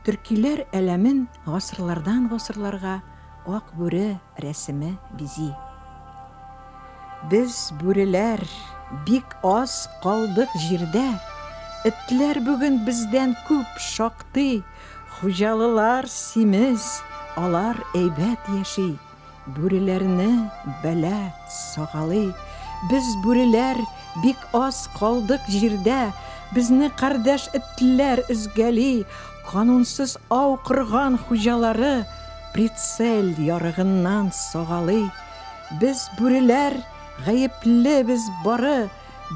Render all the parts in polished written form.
Төркиләр әләмен гасырлардан гасырларга ак бүре рәсеме бизи. Без, бүреләр, бик аз калдык җирдә, Этләр бүген бездән күп, шактый, Хуҗалылар симез, алар әйбәт яши. Бүреләрне бәла сагалый. Без, бүреләр, бик аз калдык җирдә, Безне кардәш этләр өзгәли, Канунсыз ау корган хуҗалары Прицел ярыгыннан сагалый. Без, бүреләр, гаеплебез бары,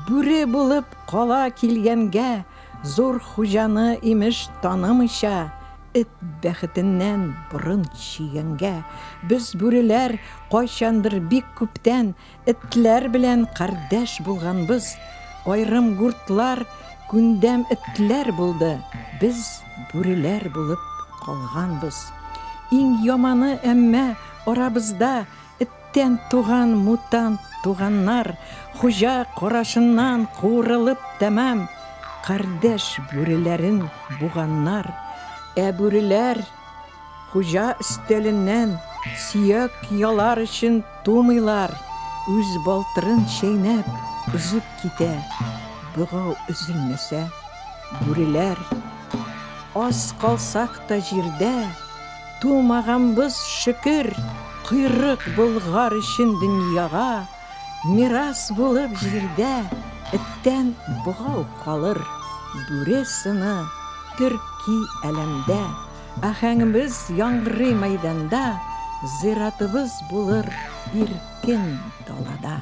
Бүре булып кала килгәнгә, Зур хуҗаны, имеш, танымыйча, Эт бәхетеннән борын чөйгәнгә, Без, бүреләр, кайчандыр бик күптән Этләр белән кардәш булганбыз. Аерым гуртлар, күндәм этләр булды, Без бүреләр булып калганбыз. Иң яманы, әмма, арабызда Эттән туган мутант туганнар, Хуҗа карашыннан куырылып тәмам Кардәш бүреләрен буганнар. Ә бүреләр хуҗа өстәленнән Сөяк ялар өчен тумыйлар, Үз балтырын чәйнәп өзеп китә, Богау өзелмәсә, бүреләр. Аз калсак та җирдә, Тумаганбыз, шөкер, койрык болгар өчен дөньяга, Мирас булып җирдә эттән богау калыр, Бүре сыны төрки әләмдә, Аһәңебез яңгырый мәйданда, Зиратыбыз булыр иркен далада.